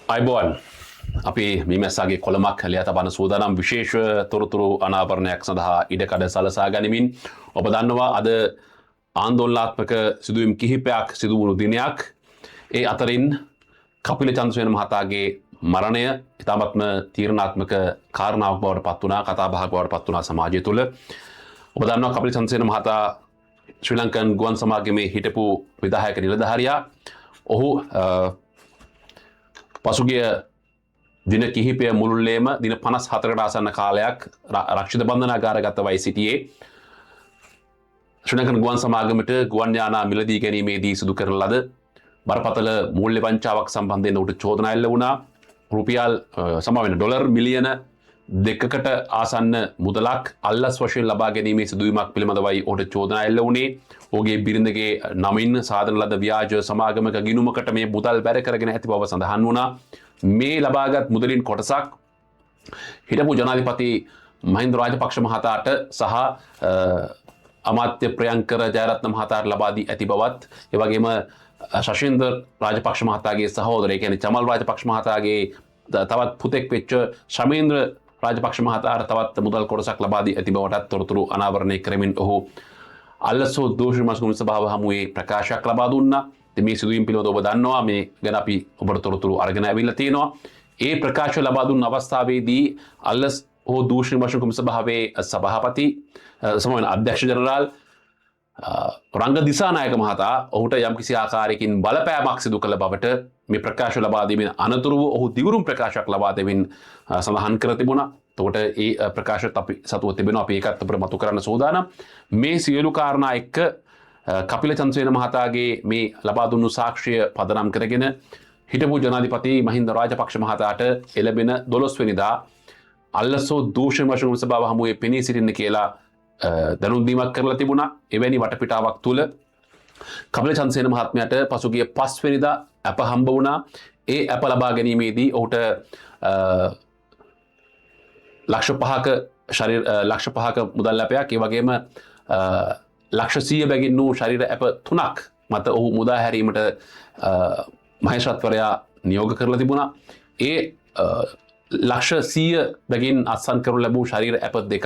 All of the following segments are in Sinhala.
අයිබෝන් අපි මීමැස්සාගේ කොළමක් ලියා තබන සූදානම් විශේෂ තොරතුරු අනාවරණයක් සඳහා ඉඩකඩ සලසා ගනිමින්. ඔබ දන්නවා අද ආందోලනාත්මක සිදුවීම් කිහිපයක් සිදු වුණු දිනයක්. ඒ අතරින් කපිල චන්ද්‍රසේන මහතාගේ මරණය ඉතාමත්ම තීරණාත්මක කාරණාවක් බවට පත් වුණා, කතාබහක් බවට පත් වුණා සමාජය තුළ. ඔබ දන්නවා කපිල චන්ද්‍රසේන මහතා ශ්‍රී ලංකන් ගුවන් සමාගමේ හිටපු විධායක නිලධාරියා. ඔහු පසුගිය දින කිහිපය මුළුල්ලේම දින 54කට ආසන්න කාලයක් රක්ෂිත බන්ධනාගාරගතවයි සිටියේ. ශ්‍රී ලංකන් ගුවන් සමාගමට ගුවන් යානා මිලදී ගැනීමේදී සිදු කරන ලද බරපතල මූල්‍ය වංචාවක් සම්බන්ධයෙන් ඔහුට චෝදනා එල්ල වුණා. රුපියල් සමා වෙන ඩොලර් මිලියන 2කට ආසන්න මුදලක් අල්ලස් වශයෙන් ලබා ගැනීමේ සිදුවීමක් පිළිබඳවයි ඔහුට චෝදනා එල්ල වුණේ. ඔහුගේ බිරිඳගේ නමින් සාදන ලද ව්‍යාජ සමාගමක ගිණුමකට මේ මුදල් බැර කරගෙන ඇති බව සඳහන් වුණා. මේ ලබාගත් මුදලින් කොටසක් හිටපු ජනාධිපති මහින්ද රාජපක්ෂ මහතාට සහ අමාත්‍ය ප්‍රියංකර ජයරත්න මහතාට ලබා දී ඇති බවත්, ඒ වගේම ශශීන්ද්‍ර රාජපක්ෂ මහතාගේ සහෝදරය, ඒ කියන්නේ චමල් රාජපක්ෂ මහතාගේ තවත් පුතෙක් වෙච්ච ශමේන්ද්‍ර රාජපක්ෂ මහතාට තවත් මුදල් කොටසක් ලබා දී ඇති බවටත් තොරතුරු අනාවරණය කරමින් ඔහු අල්ලස් හෝ දූෂණ විමර්ශන සභාව හමුවේ ප්‍රකාශයක් ලබා දුන්නා. ඉතින් මේ සිදුවීම් පිළිබඳව ඔබ දන්නවා, මේ ගැන අපි ඔබට තොරතුරු අරගෙන ඇවිල්ලා තියෙනවා. ඒ ප්‍රකාශ ලබා දුන් අවස්ථාවේදී අල්ලස් හෝ දූෂණ විමර්ශන කොමිසම සභාවේ සභාපති, සමග අධ්‍යක්ෂ ජනරාල් රංග දිසානායක මහතා ඔහුට යම්කිසි ආකාරයකින් බලපෑමක් සිදු කළ බවට මේ ප්‍රකාශ ලබා දීමෙන් අනතුරුව ඔහු දිවුරුම් ප්‍රකාශයක් ලබා දෙමින් සඳහන් කර තිබුණා. එතකොට ඒ ප්‍රකාශයත් අපි සතුව තිබෙනවා. අපි ඒකත් අපිට මතු කරන්න සූදානම්. මේ සියලු කාරණා එක්ක කපිල චන්ද්‍රසේන මහතාගේ මේ ලබා දුන්නු සාක්ෂිය පදනම් කරගෙන හිටපු ජනාධිපති මහින්ද රාජපක්ෂ මහතාට එළඹෙන 12 වෙනිදා අල්ලස් හෝ දූෂණ විමර්ශන සභාව හමුවේ පෙනී සිටින්න කියලා දැනුම් දීමක් කරලා තිබුණා. එවැනි වටපිටාවක් තුළ කපිල චන්ද්‍රසේන මහත්මයාට පසුගිය 5 වෙනිදා ඇප හම්බ වුණා. ඒ ඇප ලබා ගැනීමේදී ඔහුට ලක්ෂ පහක ශරීර, ලක්ෂ පහක මුදල් ඇපයක්, ඒ වගේම ලක්ෂ 100 බැගින් වූ ශරීර ඇප 3ක් මත ඔහු මුදා හැරීමට මහේස්ත්‍රාත්වරයා නියෝග කරලා තිබුණා. ඒ ලක්ෂ 100 බැගින් අත්සන් කරනු ලැබූ ශරීර ඇප දෙකක්,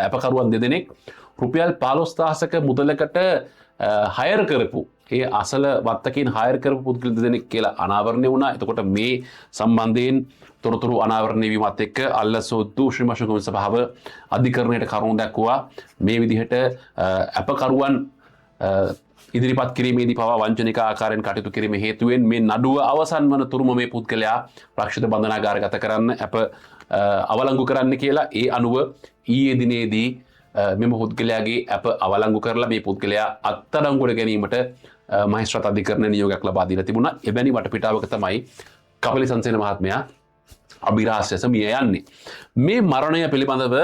ඇපකරුවන් දෙදෙනෙක් රුපියල් 15,000ක මුදලකට හයර් කරපු, ඒ අසල වත්තකින් හයර් කරපු පුද්ගල දෙදෙනෙක් කියලා අනාවරණය වුණා. එතකොට මේ සම්බන්ධයෙන් තොරතුරු අනාවරණය වීමත් එක්ක අල්ලස් හෝ දූෂණ විමර්ශන කොමිසම සභාව අධිකරණයට කරුණු දැක්වුවා. මේ විදිහට ඇපකරුවන් ඉදිරිපත් කිරීමේදී පවා වංචනික ආකාරයෙන් කටයුතු කිරීම හේතුවෙන් මේ නඩුව අවසන් වන තුරුම මේ පුද්ගලයා රක්ෂිත බන්ධනාගාරගත කරන්න, ඇප අවලංගු කරන්න කියලා. ඒ අනුව ඊයේ දිනේදී මෙම පුද්ගලයාගේ ඇප අවලංගු කරලා මේ පුද්ගලයා අත්අඩංගුවට ගැනීමට මහේස්ත්‍රාත් අධිකරණ නියෝගයක් ලබා දීලා තිබුණා. එවැනි වටපිටාවක තමයි කපිල චන්ද්‍රසේන මහත්මයා අභිරහස් ලෙස මිය යන්නේ. මේ මරණය පිළිබඳව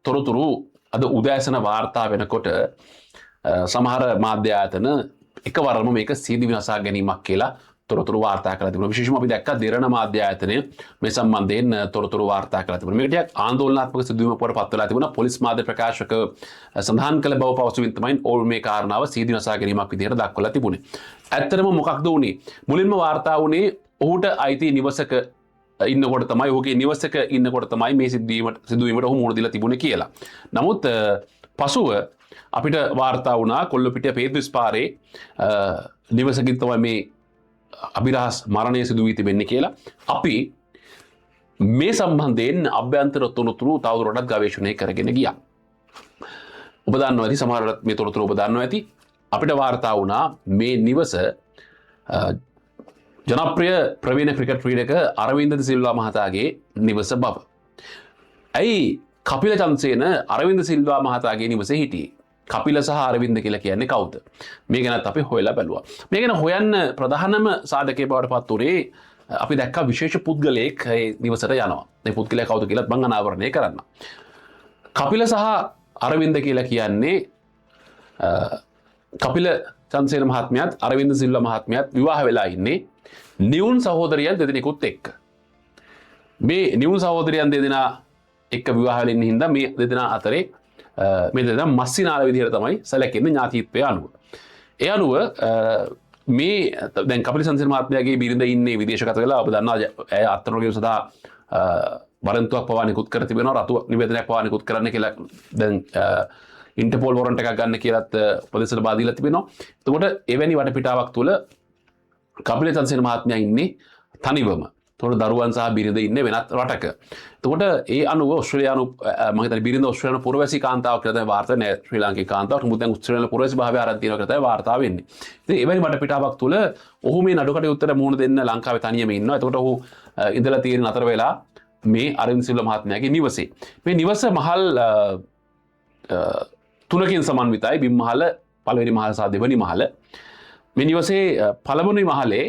තොරතුරු අද උදෑසන වාර්තා වෙනකොට සමහර මාධ්‍ය ආයතන එකවරම මේක සීදි විනාසා ගැනීමක් කියලා තොරතුරු වාර්තා කරලා තිබුණා. විශේෂයෙන්ම අපි දැක්කා දෙරණ මාධ්‍ය ආයතනය මේ සම්බන්ධයෙන් තොරතුරු වාර්තා කරලා තිබුණා. මේක ටිකක් ආందోලනාත්මක සිදුවීමක් බවට පත් වෙලා තිබුණා. පොලිස් මාධ්‍ය ප්‍රකාශක සඳහන් කළ බව පවසමින් තමයි ඔවුන් මේ කාරණාව සීදි විනාසා ගැනීමක් විදිහට දක්වලා තිබුණේ. ඇත්තටම මොකක්ද වුනේ? මුලින්ම වාර්තා වුණේ ඔහුට අයිති නිවසක ඉන්නකොට තමයි, ඔහුගේ නිවසක ඉන්නකොට තමයි මේ සිදුවීමට ඔහු මුහුණ දීලා තිබුණේ කියලා. නමුත් පසුව අපිට වාර්තා වුණා කොල්ලපිටිය පේද්විස් පාරේ නිවසකින් තමයි මේ අභිරහස් මරණය සිදු වී තිබෙන්නේ කියලා. අපි මේ සම්බන්ධයෙන් අභ්‍යන්තර තොරතුරු තවදුරටත් ගවේෂණය කරගෙන ගියා. ඔබ දන්නවා ඇති, සමහරවිට මේ තොරතුරු ඔබ දන්නවා ඇති. අපිට වාර්තා වුණා මේ නිවස ජනප්‍රිය ප්‍රවීණ ක්‍රිකට් ක්‍රීඩක අරවින්ද සිල්වා මහතාගේ නිවස බව. ඇයි කපිල චන්ද්‍රසේන අරවින්ද සිල්වා මහතාගේ නිවසේ හිටියේ? කපිල සහ අරවින්ද කියලා කියන්නේ කවුද? මේ ගැනත් අපි හොයලා බැලුවා. මේ ගැන හොයන්න ප්‍රධානම සාධකයේ බවට පත් වුණේ අපි දැක්කා විශේෂ පුද්ගලයෙක් ඒ නිවසට යනවා. මේ පුද්ගලයා කවුද කියලාත් මං අනාවරණය කරන්න. කපිල සහ අරවින්ද කියලා කියන්නේ කපිල චන්ද්‍රසේන මහත්මයාත් අරවින්ද සිල්වා මහත්මයාත් විවාහ වෙලා ඉන්නේ නිවුන් සහෝදරියන් දෙදෙනෙකුත් එක්ක. මේ නිවුන් සහෝදරියන් දෙදෙනා එක්ක විවාහ වෙලා ඉන්න හින්දා මේ දෙදෙනා අතරේ මේ දෙදෙනා මස්සිනාල විදිහට තමයි සැලකෙන්නේ ඥාතීත්වය අනුව. ඒ අනුව මේ දැන් කපිල චන්ද්‍රසේන මහත්මයාගේ බිරිඳ ඉන්නේ විදේශගත වෙලා. ඔබ දන්නවා ඇය අත්අඩංගුවට ගැනීම සඳහා වරන්තුවක් පවා නිකුත් කර තිබෙනවා, රතු නිවේදනයක් පවා නිකුත් කරන්න කියලා දැන් ඉන්ටර්පෝල් වොරන්ට් එකක් ගන්න කියලත් උපදෙස් ලබා දීලා තිබෙනවා. එතකොට එවැනි වටපිටාවක් තුළ කපිල චන්ද්‍රසේන මහත්මයා ඉන්නේ තනිවම. එතකොට දරුවන් සහ බිරිඳ ඉන්නේ වෙනත් රටක. එතකොට ඒ අනුව ඔස්ට්‍රේලියානු මම හිතන්නේ බිරිඳ ඔස්ට්‍රේලියානු පුරවැසි කාන්තාවක් කියලා තමයි වාර්තා නෑ, ශ්‍රී ලාංකික කාන්තාවක්. නමුත් දැන් ඔස්ට්‍රේලියානු පුරවැසි භාවය අරන් තියෙනවා කියලා තමයි වාර්තා වෙන්නේ. ඉතින් එවැනි වටපිටාවක් තුළ ඔහු මේ නඩු කටයුත්තට මුහුණ දෙන්න ලංකාවේ තනියම ඉන්නවා. එතකොට ඔහු ඉඳලා තියෙන නතර වෙලා මේ අරවින්ද සිල්වා මහත්මයාගේ නිවසේ. මේ නිවස මහල් තුනකින් සමන්විතයි. බිම් මහල, පළවෙනි මහල සහ දෙවෙනි මහල. මේ නිවසේ පළවෙනි මහලේ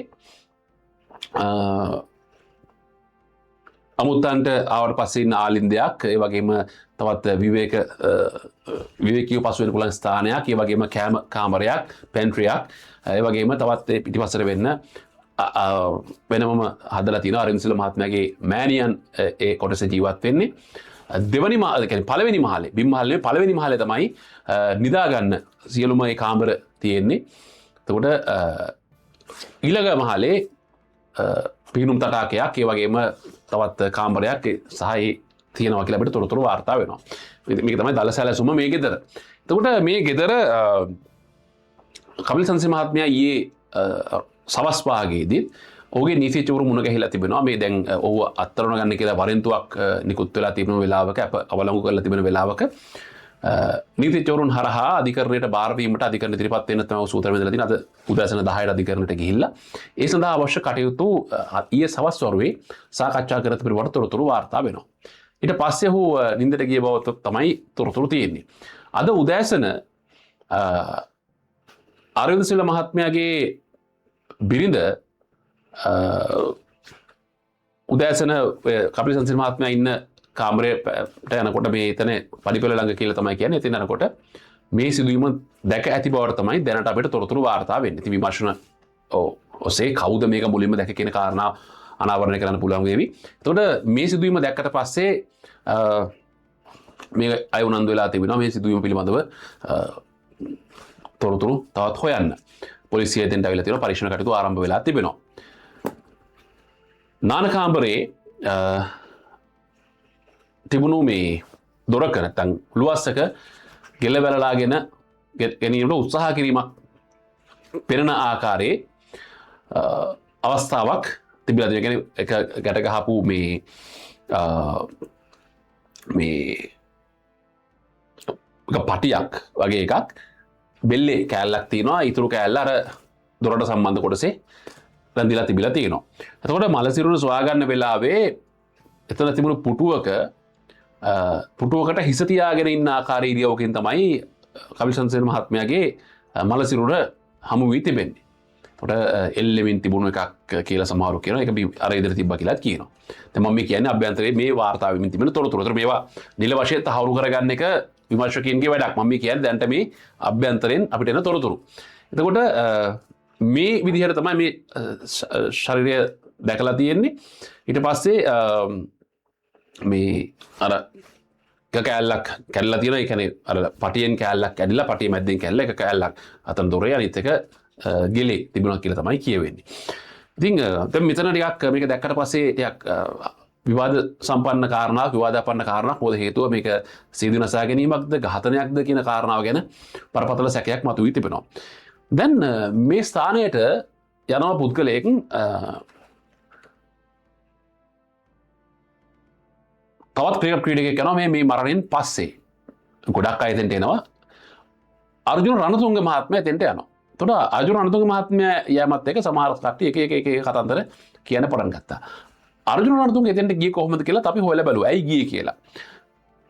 අමුත්තන්ට ආවට පස්සේ ඉන්න ආලින්දයක්, ඒ වගේම තවත් විවේකීව පසු වෙන්න පුළුවන් ස්ථානයක්, ඒ වගේම කෑම කාමරයක්, පැන්ට්‍රියක්, ඒ වගේම තවත් ඒ පිටිපස්සට වෙන්න වෙනමම හදලා තියෙනවා. අරවින්ද සිල්වා මහත්මයාගේ මෑණියන් ඒ කොටසේ ජීවත් වෙන්නේ. දෙවනි ඒ කියන්නේ පළවෙනි මහලේ, බිම් මහලේ පළවෙනි මහලේ තමයි නිදා ගන්න සියලුම ඒ කාමර තියෙන්නේ. එතකොට ඊළඟ මහලේ පිහිනුම් තටාකයක්, ඒ වගේම තවත් කාමරයක් සහ ඒ තියෙනවා කියලා අපිට තොරතුරු වාර්තා වෙනවා. ඉතින් මේක තමයි දල සැලසුම මේ ගෙදර. එතකොට මේ ගෙදර කපිල චන්ද්‍රසේන මහත්මයා ඊයේ සවස් භාගයේදී ඔහුගේ නීතිඥවරු මුණ ගැහිලා තිබෙනවා. මේ දැන් ඔහු අත්අඩංගුවට ගන්න කියලා වරෙන්තුවක් නිකුත් වෙලා තිබෙන වෙලාවක, අප අවලංගු කරලා තිබෙන වෙලාවක නීතිඥවරුන් හරහා අධිකරණයට බාර දීමට අධිකරණ ඉදිරිපත් වෙන්න තමයි ඔහු සූදානම් වෙලා තියෙන්නේ. අද උදෑසන 10ට අධිකරණයට ගිහිල්ලා ඒ සඳහා අවශ්‍ය කටයුතු ඊයේ සවස් වරුවේ සාකච්ඡා කර තිබෙන බවට තොරතුරු වාර්තා වෙනවා. ඊට පස්සේ ඔහු නින්දට ගිය බව තමයි තොරතුරු තියෙන්නේ. අද උදෑසන අරවින්ද සිල්වා මහත්මයාගේ බිරිඳ උදෑසන ඔය කපිල චන්ද්‍රසේන මහත්මයා ඉන්න කාමරයට යනකොට මේ එතන පඩිපෙළ ළඟ කියලා තමයි කියන්නේ. එතන යනකොට මේ සිදුවීම දැක ඇති බවට තමයි දැනට අපිට තොරතුරු වාර්තා වෙන්නේ. ඉතින් විමර්ශන ඔස්සේ කවුද මේක මුලින්ම දැක කියන කාරණා අනාවරණය කරන්න පුළුවන් වේවි. එතකොට මේ සිදුවීම දැක්කට පස්සේ මේ අය උනන්දු වෙලා තිබෙනවා මේ සිදුවීම පිළිබඳව තොරතුරු තවත් හොයන්න. පොලිසිය එතෙන්ට ඇවිල්ලා තියෙනවා. පරීක්ෂණ කටයුතු ආරම්භ වෙලා තිබෙනවා. නාන කාමරේ තිබුණු මේ දොරක නැත්තම් ලුවස්සක ගෙල වැළලාගෙන ගැනීමට උත්සාහ කිරීමක් පෙනෙන ආකාරයේ අවස්ථාවක් තිබිලා තියෙනවා. ඒ කියන්නේ එක ගැට ගහපු මේ එක පටියක් වගේ එකක් බෙල්ලේ කෑල්ලක් තියෙනවා. ඊතුරු කෑල්ල අර දොරට සම්බන්ධ කොටසේ රැඳිලා තිබිලා තියෙනවා. එතකොට මලසිරුර සොයා ගන්න වෙලාවේ එතන තිබුණු පුටුවකට හිස තියාගෙන ඉන්න ආකාරයේ ඉරියව්වකින් තමයි කපිල චන්ද්‍රසේන මහත්මයාගේ මලසිරුර හමු වී තිබෙන්නේ. එතකොට එල්ලෙමින් තිබුණු එකක් කියලා සමහරු කියනවා. ඒක අර ඉදිරියට තිබ්බා කියලාත් කියනවා. දැන් මම මේ කියන්නේ අභ්‍යන්තරයේ මේ වාර්තාවෙමින් තිබෙන තොරතුරු. ඒතර මේවා නිල වශයෙන් තහවුරු කරගන්න එක විමර්ශකයින්ගේ වැඩක්. මම මේ කියන්නේ දැනට මේ අභ්‍යන්තරයෙන් අපිට එන තොරතුරු. එතකොට මේ විදිහට තමයි මේ ශරීරය දැකලා තියෙන්නේ. ඊට පස්සේ මේ අර එක කෑල්ලක් කැඩලා තියෙනවා. ඒ කියන්නේ අර පටියෙන් කෑල්ලක් කැඩිලා පටිය මැද්දෙන් කැඩලා එක කෑල්ලක් අතන දොරේ අනිත් එක ගෙලේ තිබුණා කියලා තමයි කියවෙන්නේ. ඉතින් දැන් මෙතන ටිකක් මේක දැක්කට පස්සේ ටිකක් විවාද සම්පන්න කාරණාවක්, විවාදාපන්න කාරණාවක්. මොකද හේතුව මේක සියදිවි නසා ගැනීමක්ද ඝාතනයක්ද කියන කාරණාව ගැන බරපතල සැකයක් මතුවී තිබෙනවා. දැන් මේ ස්ථානයට යනවා පුද්ගලයෙක් තවත් ක්‍රිකට් ක්‍රීඩකයෙක් යනවා මේ මරණයෙන් පස්සේ. ගොඩක් අය එතෙන්ට එනවා. අර්ජුන රණතුංග මහත්මයා එතෙන්ට යනවා. එතකොට අර්ජුන රණතුංග මහත්මයා යෑමත් එක්ක සමහර කට්ටිය එක එක එක එක කතන්දර කියන්න පටන් ගත්තා. අර්ජුන රණතුංග එතෙන්ට ගියේ කොහොමද කියලා අපි හොයලා බැලුවා. ඇයි ගියේ කියලා.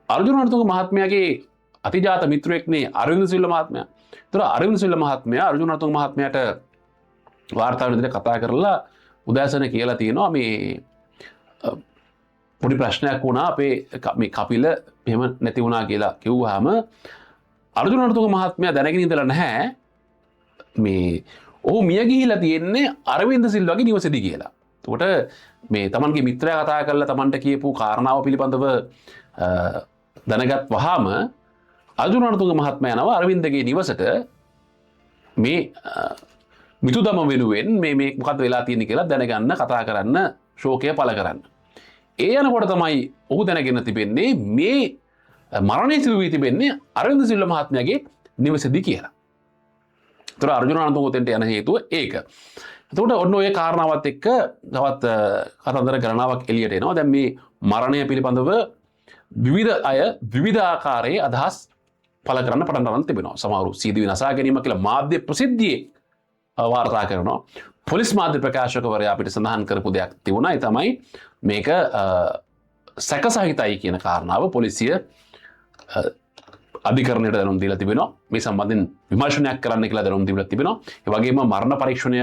අර්ජුන රණතුංග මහත්මයාගේ අතිජාත මිත්‍රයෙක්නේ අරවින්ද සිල්වා මහත්මයා. එතකොට අරවින්ද සිල්වා මහත්මයා අර්ජුන රණතුංග මහත්මයාට වාර්තා වෙන විදිහට කතා කරලා උදෑසන කියලා තියෙනවා මේ පොඩි ප්‍රශ්නයක් වුණා අපේ මේ කපිල එහෙම නැති වුණා කියලා කිව්වහම අර්ජුන රණතුංග මහත්මයා දැනගෙන ඉඳලා නැහැ මේ ඔහු මිය ගිහිලා තියෙන්නේ අරවින්ද සිල්වාගේ නිවසේදී කියලා. එතකොට මේ තමන්ගේ මිත්‍රයා කතා කරලා තමන්ට කියපු කාරණාව පිළිබඳව දැනගත් වහාම අර්ජුන රණතුංග මහත්මයා යනවා අරවින්දගේ නිවසට මේ මිතුදම වෙනුවෙන් මේ මේ මොකද්ද වෙලා තියෙන්නේ කියලා දැනගන්න, කතා කරන්න, ශෝකය පළ කරන්න. ඒ යනකොට තමයි ඔහු දැනගෙන තිබෙන්නේ මේ මරණය සිදු වී තිබෙන්නේ අරවින්ද සිල්වා මහත්මයාගේ නිවසේදී කියලා. ඒතර අර්ජුන රණතුංග ඔතෙන්ට යන හේතුව ඒක. එතකොට ඔන්න ඔය කාරණාවත් එක්ක තවත් කතන්දර ගණනාවක් එළියට එනවා. දැන් මේ මරණය පිළිබඳව විවිධ අය විවිධ ආකාරයේ අදහස් පළ කරන්න පටන් ගන්න තිබෙනවා. සමහරු සීදි විනාශා ගැනීම කියලා මාධ්‍ය ප්‍රසිද්ධියේ වාර්තා කරනවා. පොලිස් මාධ්‍ය ප්‍රකාශකවරයා අපිට සඳහන් කරපු දෙයක් තිබුණා. ඒ තමයි මේක සැකසහිතයි කියන කාරණාව පොලිසිය අධිකරණයට දැනුම් දීලා තිබෙනවා. මේ සම්බන්ධයෙන් විමර්ශනයක් කරන්න කියලා දැනුම් දීලා තිබෙනවා. ඒ වගේම මරණ පරීක්ෂණය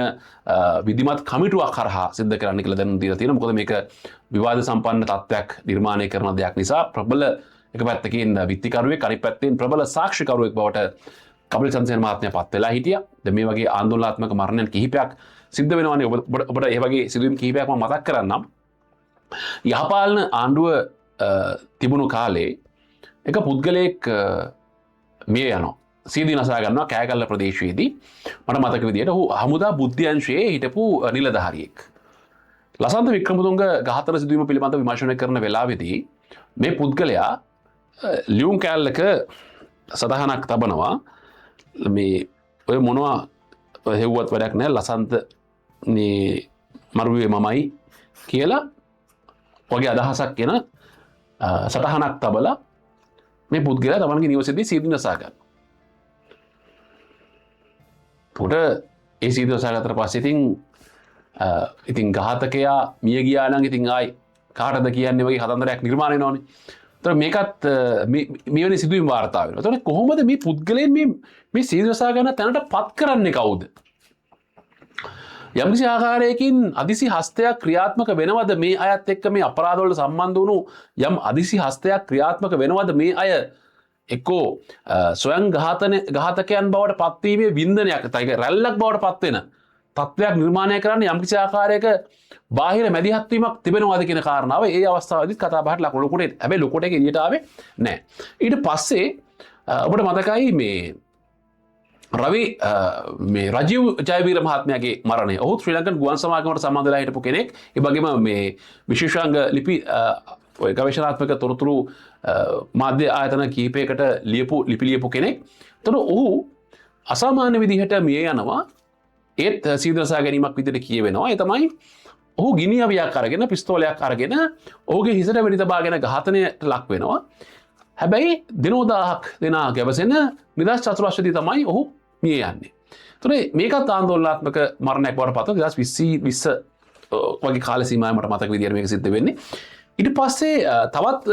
විධිමත් කමිටුවක් හරහා සිද්ධ කරන්න කියලා දැනුම් දීලා තියෙනවා. මොකද මේක විවාද සම්පන්න තත්ත්වයක් නිර්මාණය කරන දෙයක් නිසා ප්‍රබල එක පැත්තකින් විත්තිකරුවෙක්, අනිත් පැත්තෙන් ප්‍රබල සාක්ෂිකරුවෙක් බවට කපිල චන්ද්‍රසේන මහත්මයා පත් වෙලා හිටියා. දැන් මේ වගේ ආందోලනාත්මක මරණයන් කිහිපයක් සිද්ධ වෙනවානේ. ඔබට ඒ වගේ සිදුවීම් කිහිපයක් මම මතක් කරන්නම්. යහපාලන ආණ්ඩුව තිබුණු කාලේ එක පුද්ගලයෙක් මිය යනවා. සීදී නසා ගන්නවා කෑගල්ල ප්‍රදේශයේදී. මට මතක විදියට ඔහු හමුදා බුද්ධි අංශයේ හිටපු නිලධාරියෙක්. ලසන්ත වික්‍රමතුංග ඝාතන සිදුවීම පිළිබඳව විමර්ශනය කරන වෙලාවේදී මේ පුද්ගලයා ලියුම් කෑල්ලක සටහනක් තබනවා. මේ ඔය මොනවා හෙව්වත් වැඩක් නෑ, ලසන්ත මේ මරුවේ මමයි කියලා වගේ අදහසක් එන සටහනක් තබලා මේ පුද්ගලයා තමන්ගේ නිවසේදී සීදි නසා ගන්නවා. එතකොට ඒ සීදි නසා ගත්තට පස්සේ ඉතින් ඝාතකයා මිය ගියා නම් ඉතින් ආයි කාටද කියන්නේ වගේ කතන්දරයක් නිර්මාණය වෙනවනේ. එතකොට මේකත් මේ වෙන සිදුවීම් වාර්තා වෙනවා. එතකොට කොහොමද මේ පුද්ගලයන් මේ මේ සීදි නසා ගන්න තැනට පත් කරන්නේ කවුද? යම්කිසි ආකාරයකින් අදිසි හස්තයක් ක්‍රියාත්මක වෙනවද මේ අයත් එක්ක මේ අපරාධවලට සම්බන්ධ වුණු යම් අදිසි හස්තයක් ක්‍රියාත්මක වෙනවද මේ අය එක්කෝ ස්වයං ඝාතකයන් බවට පත්වීමේ වින්දනයක්, ඒ රැල්ලක් බවට පත් වෙන තත්ත්වයක් නිර්මාණය කරන්න යම්කිසි ආකාරයක බාහිර මැදිහත් වීමක් තිබෙනවද කියන කාරණාව ඒ අවස්ථාවේදීත් කතා බහට ලක් ලොකුට. හැබැයි ලොකුට ඒක එළියට ආවේ නෑ. ඊට පස්සේ ඔබට මතකයි මේ රවි මේ රජීව් ජයවීර මහත්මයාගේ මරණය. ඔහු ශ්‍රී ලංකන් ගුවන් සමාගමට සම්බන්ධ වෙලා හිටපු කෙනෙක්. ඒ වගේම මේ විශේෂාංග ලිපි ඔය ගවේෂණාත්මක තොරතුරු මාධ්‍ය ආයතන කිහිපයකට ලිපි ලියපු කෙනෙක්. එතකොට ඔහු අසාමාන්‍ය විදිහට මිය යනවා. ඒත් සීදරසා ගැනීමක් විදිහට කියවෙනවා. ඒ තමයි ඔහු ගිනි අවියක් අරගෙන පිස්තෝලයක් අරගෙන ඔහුගේ හිසට වෙඩි තබාගෙන ඝාතනයට ලක් වෙනවා. හැබැයි දිනෝදාහක් දෙනා ගැවසෙන නිදහස් චතුරස්‍රයේදී තමයි ඔහු මිය යන්නේ. එතකොට මේකත් ආందోලනාත්මක මරණයක් බවට පත් වෙනවා. 2020 වගේ කාල සීමාවක් මට මතක විදියට මේක සිද්ධ වෙන්නේ. ඊට පස්සේ තවත්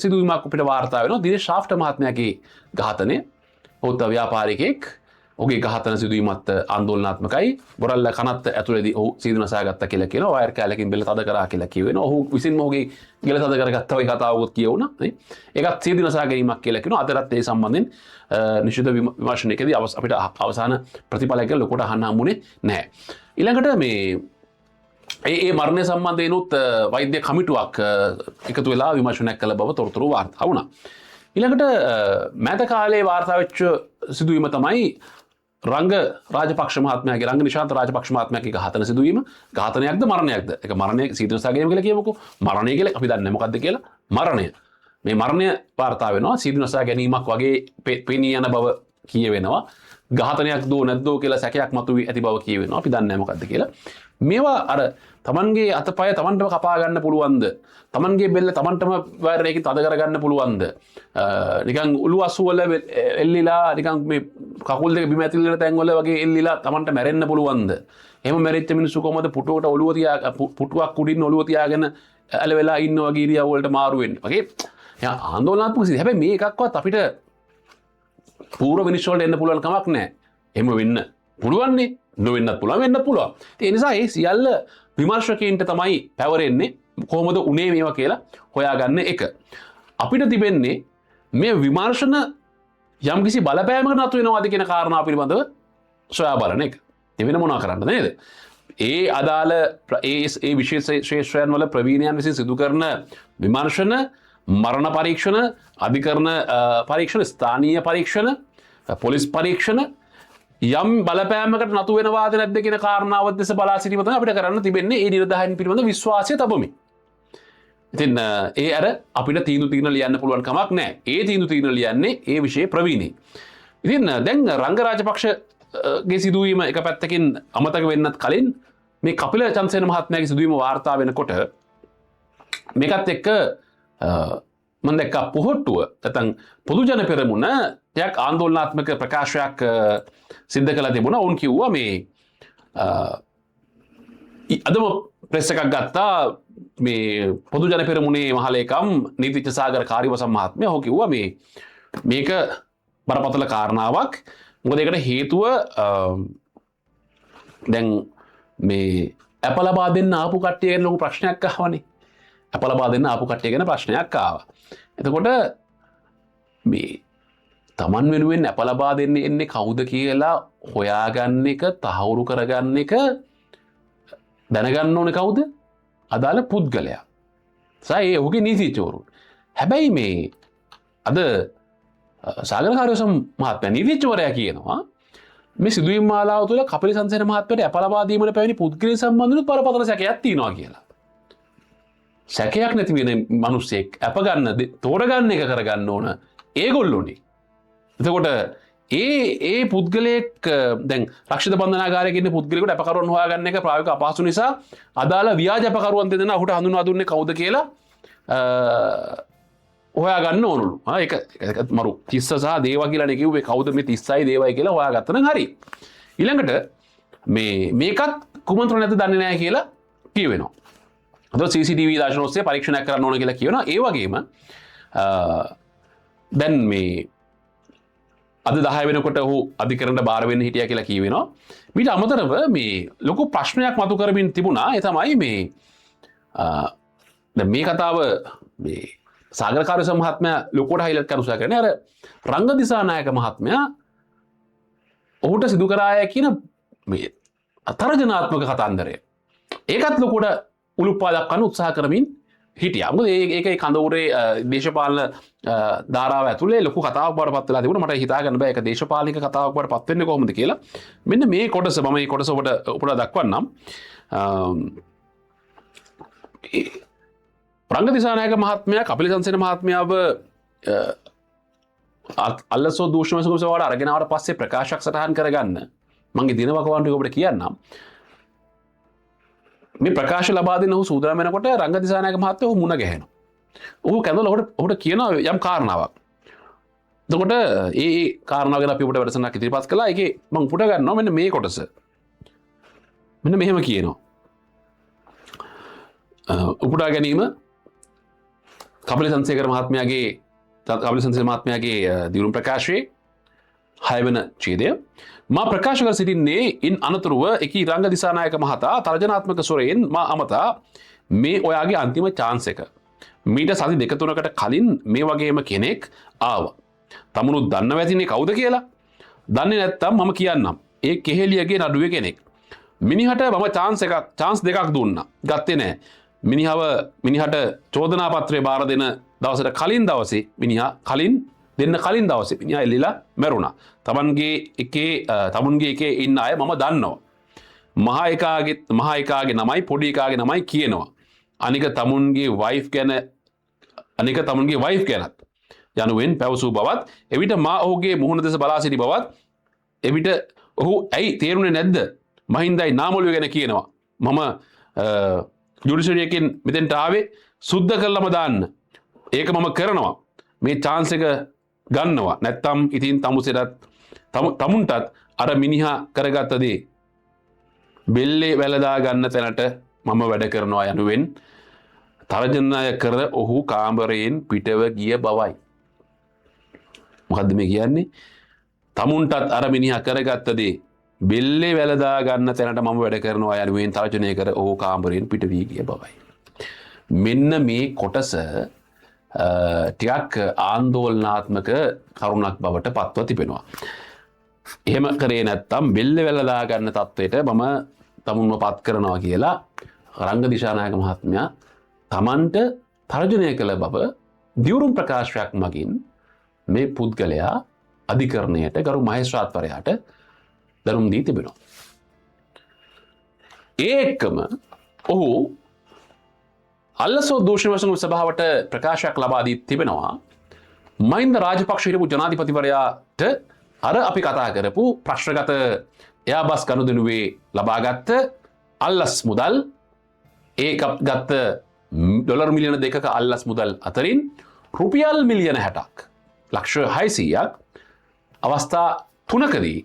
සිදුවීමක් අපිට වාර්තා වෙනවා. දිනේෂ් ශාෆ්ට මහත්මයාගේ ඝාතනය. ඔහුත් ව්‍යාපාරිකයෙක්. ඔහුගේ ඝාතන සිදුවීමත් ආందోලනාත්මකයි. බොරල්ල කනත්ත ඇතුළේදී ඔහු සීදු නසා ගත්තා කියලා කියනවා. වයර් කෑල්ලකින් බෙල්ල තද කරා කියලා කියවෙනවා. ඔහු විසින්ම ඔහුගේ ගෙල තද කරගත්තා වගේ කතාවකුත් කියවුණා නේ. ඒකත් සීදු නසා ගැනීමක් කියලා කියනවා. අදටත් ඒ සම්බන්ධයෙන් නිශ්චිත විමර්ශනයකදී අපිට අවසාන ප්‍රතිඵලයක් ගැන ලොකුට අහන්න හම්බුනේ නැහැ. ඊළඟට මේ ඒ මරණය සම්බන්ධයෙනුත් වෛද්‍ය කමිටුවක් එකතු වෙලා විමර්ශනයක් කළ බව තොරතුරු වාර්තා වුණා. ඊළඟට මෑත කාලයේ වාර්තා වෙච්ච සිදුවීම තමයි රංග රාජපක්ෂ මහත්මයාගේ රංග නිශාන්ත රාජපක්ෂ මහත්මයාගේ ඝාතන සිදුවීම. ඝාතනයක්ද මරණයක්ද? ඒක මරණය සීදු නසා ගැනීම කියලා කියමුකෝ. මරණය කියලා අපි දන්නේ මොකද්ද කියලා. මරණය. මේ මරණය වාර්තා වෙනවා. සීදු නසා ගැනීමක් වගේ පෙනී යන බව කියවෙනවා. ඝාතනයක් දෝ නැද්දෝ කියලා සැකයක් මතුවී ඇති බව කියවෙනවා. අපි දන්නේ මොකද්ද කියලා. මේවා අර තමන්ගේ අතපය තමන්ටම කපා ගන්න පුළුවන්ද? තමන්ගේ බෙල්ල තමන්ටම වයර් එකකින් තද කරගන්න පුළුවන්ද? නිකන් උළු අසු වල එල්ලිලා නිකන් මේ කකුල් දෙක බිම ඇතුල් වෙන තැන් වල වගේ එල්ලිලා තමන්ට මැරෙන්න පුළුවන්ද? එහෙම මැරිච්ච මිනිස්සු කොහොමද පුටුවකට ඔළුව තියා පුටුවක් උඩින් ඔළුව තියාගෙන ඇල වෙලා ඉන්න වගේ ඉරියව් වලට මාරු වෙන්නේ. වගේ ආందోලනාත්මක සිද්ධි. හැබැයි මේ එකක්වත් අපිට පූර්ව විනිශ්චය වලට එන්න පුළුවන් කමක් නැහැ. එහෙම වෙන්න පුළුවන්නේ, නොවෙන්නත් පුළුවන්, වෙන්නත් පුළුවන්. ඒ නිසා ඒ සියල්ල විමර්ශකයින්ට තමයි පැවරෙන්නේ කොහොමද උනේ මේවා කියලා හොයාගන්න එක. අපිට තිබෙන්නේ මේ විමර්ශන යම්කිසි බලපෑමකට නතු වෙනවාද කියන කාරණාව පිළිබඳව සොයා බලන එක. ඒ වෙන මොනවා කරන්නද නේද? ඒ අදාළ ඒ විශේෂ ක්ෂේත්‍රයන් වල ප්‍රවීණයන් විසින් සිදු කරන විමර්ශන, මරණ පරීක්ෂණ, අධිකරණ පරීක්ෂණ, ස්ථානීය පරීක්ෂණ, පොලිස් පරීක්ෂණ යම් බලපෑමකට නතු වෙනවාද නැද්ද කියන කාරණාව දෙස බලා සිටීම තමයි අපිට කරන්න තිබෙන්නේ. ඒ නිලධාරීන් පිළිබඳ විශ්වාසය තබමින්. ඉතින් ඒ අර අපිට තීන්දුව තීරණ ලියන්න පුළුවන් කමක් නැහැ. ඒ තීන්දුව තීරණ ලියන්නේ ඒ විෂයේ ප්‍රවීණයි. ඉතින් දැන් රංග රාජපක්ෂගේ සිදුවීම එක පැත්තකින් අමතක වෙන්නත් කලින් මේ කපිල චන්ද්‍රසේන මහත්මයාගේ සිදුවීම වාර්තා වෙනකොට මේකත් එක්ක මම දැක්කා පොහොට්ටුව නැත්නම් පොදු ජන පෙරමුණ ටිකක් ආందోලනාත්මක ප්‍රකාශයක් සිද්ධ කළා තිබුණා. ඔවුන් කිව්වා මේ අදම ප්‍රෙස් එකක් ගත්තා මේ පොදු ජන පෙරමුණේ මහලේකම් නීතිඥ සාගර කාරිවසම් මහත්මයා. ඔහු කිව්වා මේ මේක බරපතල කාරණාවක්. මොකද ඒකට හේතුව දැන් මේ ඇප ලබා දෙන්න ආපු කට්ටිය ගැන ලොකු ප්‍රශ්නයක් ආවනේ. ඇප ලබා දෙන්න ආපු කට්ටිය ගැන ප්‍රශ්නයක් ආවා. එතකොට මේ තමන් වෙනුවෙන් ඇප ලබා දෙන්න එන්නේ කවුද කියලා හොයාගන්න එක, තහවුරු කරගන්න එක දැනගන්න ඕනේ කවුද? අදාළ පුද්ගලයා. සහ ඒ ඔහුගේ නීතිඥවරුන්. හැබැයි මේ අද සාගර කාර්යසම් මහත්මයා නීතිඥවරයා කියනවා මේ සිදුවීම් මාලාව තුළ කපිල චන්ද්‍රසේන මහත්මයාට ඇප ලබා දීමට පැමිණි පුද්ගලයන් සම්බන්ධව බරපතල සැකයක් තියෙනවා කියලා. සැකයක් නැති වෙන මිනිස්සෙක් ඇප ගන්න තෝරගන්න එක කරගන්න ඕන ඒගොල්ලෝනේ. එතකොට ඒ ඒ පුද්ගලයෙක් දැන් රක්ෂිත බන්ධනාගාරයක ඉන්න පුද්ගලයෙකුට ඇපකරුවන් හොයාගන්න එක ප්‍රායෝගික අපහසු නිසා අදාළ ව්‍යාජ ඇපකරුවන් දෙදෙනා ඔහුට හඳුන්වා දුන්නේ කවුද කියලා හොයාගන්න ඕනලු. ඒක මරු තිස්ස සහ දේවා කියලානේ කිව්වේ. කවුද මේ තිස්සයි දේවයි කියලා හොයාගත්තා නම් හරි. ඊළඟට මේ මේකත් කුමන්ත්‍රණ නැද්ද දන්නේ නැහැ කියලා කියවෙනවා. අද CCTV දර්ශන ඔස්සේ පරීක්ෂණයක් කරන්න ඕන කියලා කියනවා. ඒ වගේම දැන් මේ අද 10 වෙනකොට ඔහු අධිකරණයට බාර වෙන්න හිටියා කියලා කියවෙනවා. මීට අමතරව මේ ලොකු ප්‍රශ්නයක් මතු කරමින් තිබුණා. ඒ තමයි මේ දැන් මේ කතාව මේ සාගර කාර්යසම් මහත්මයා ලොකුවට හයිලයිට් කරන උත්සාහ කරන්නේ අර රංග දිසානායක මහත්මයා ඔහුට සිදු කරාය කියන මේ තර්ජනාත්මක කතන්දරය. ඒකත් ලොකුවට උලුප්පා දක්වන්න උත්සාහ කරමින් හිටියා. මොකද ඒක ඒ කඳවුරේ දේශපාලන ධාරාව ඇතුලේ ලොකු කතාවක් බවට පත් වෙලා තිබුණා. මට හිතා ගන්න බෑ ඒක දේශපාලනික කතාවක් බවට පත් වෙන්නේ කොහොමද කියලා. මෙන්න මේ කොටස මම මේ කොටස ඔබට උපුටා දක්වන්නම්. රංග දිසානායක මහත්මයා කපිල චන්ද්‍රසේන මහත්මයාව අල්ලසෝ දූෂණ විසඳුම් සභාවට අරගෙන ආවට පස්සේ ප්‍රකාශයක් සටහන් කරගන්න මගේ දිනවකවාන් ටික ඔබට කියන්නම්. මේ ප්‍රකාශ ලබා දෙන්න ඔහු සූදානම් වෙනකොට රංග දිසානායක මහත්තයා ඔහු මුණ ගැහෙනවා. ඔහු කැඳවලා ඔහුට කියනවා යම් කාරණාවක්. එතකොට ඒ කාරණාව ගැන අපි ඔබට වැඩසටහනක් ඉදිරිපත් කළා. ඒකේ මම උපුට ගන්නවා මෙන්න මේ කොටස. මෙන්න මෙහෙම කියනවා. උපුටා ගැනීම කපිල චන්ද්‍රසේකර මහත්මයාගේ කපිල චන්ද්‍රසේන මහත්මයාගේ දියුණු ප්‍රකාශයේ 6 වන ඡේදය. මා ප්‍රකාශ කර සිටින්නේ ඉන් අනතුරුව එකී රංග දිසානායක මහතා තර්ජනාත්මක ස්වරයෙන් මා අමතා මේ ඔයාගේ අන්තිම චාන්ස් එක. මීට සති දෙක තුනකට කලින් මේ වගේම කෙනෙක් ආවා. තමුණුත් දන්නව ඇතිනේ කවුද කියලා. දන්නේ නැත්තම් මම කියන්නම්. ඒ කෙහෙලියගේ නඩුවේ කෙනෙක්. මිනිහට මම චාන්ස් එකක් චාන්ස් දෙකක් දුන්නා. ගත්තේ නෑ. මිනිහට චෝදනා පත්‍රය බාර දෙන දවසට කලින් දවසේ මිනිහා කලින් දෙන්න කලින් දවසේ මිනිහා එල්ලිලා මැරුණා. තමුන්ගේ එකේ ඉන්න අය මම දන්නවා. මහා එකාගේ නමයි පොඩි එකාගේ නමයි කියනවා. අනික තමුන්ගේ වයිෆ් ගැන අනික තමුන්ගේ වයිෆ් ගැනත් යනුවෙන් පැවසූ බවත් එවිට මා ඔහුගේ මුහුණ දෙස බලා සිටි බවත් එවිට ඔහු ඇයි තේරුනේ නැද්ද මහින්දයි නාමොළුව ගැන කියනවා. මම ජුඩිෂරි එකෙන් මෙතෙන්ට ආවේ සුද්ධ කරලම දාන්න. ඒක මම කරනවා. මේ චාන්ස් එක ගන්නවා. නැත්තම් ඉතින් තමුන්ටත් අර මිනිහා කරගත්ත දේ බෙල්ලේ වැළදා ගන්න තැනට මම වැඩ කරනවා යනුවෙන් තර්ජනය කර ඔහු කාමරයෙන් පිටව ගිය බවයි. මොකද්ද මේ කියන්නේ? තමුන්ටත් අර මිනිහා කරගත්ත දේ බෙල්ලේ වැළදා ගන්න තැනට මම වැඩ කරනවා යනුවෙන් තර්ජනය කර ඔහු කාමරයෙන් පිට වී ගිය බවයි. මෙන්න මේ කොටස ටිකක් ආందోලනාත්මක කරුණක් බවට පත්ව තිබෙනවා. එහෙම කරේ නැත්තම් බෙල්ල වැළදා ගන්න තත්වයට මම තමුන්ව පත් කරනවා කියලා රංග දිශානායක මහත්මයා තමන්ට තර්ජනය කළ බව දියුරුම් ප්‍රකාශයක් මගින් මේ පුද්ගලයා අධිකරණයට ගරු මහේස්ත්‍රාත්වරයාට දැනුම් දී තිබෙනවා. ඒ එක්කම ඔහු අල්ලස් හෝ දූෂණ විමසුම් සභාවට ප්‍රකාශයක් ලබා දී තිබෙනවා. මහින්ද රාජපක්ෂ හිටපු ජනාධිපතිවරයාට අර අපි කතා කරපු ප්‍රශ්නගත එයාබස් ගනුදෙනුවේ ලබාගත්ත අල්ලස් මුදල්, ඒ ගත්ත ඩොලර් මිලියන 2ක අල්ලස් මුදල් අතරින් රුපියල් මිලියන 60ක් ලක්ෂ 600ක් අවස්ථා 3කදී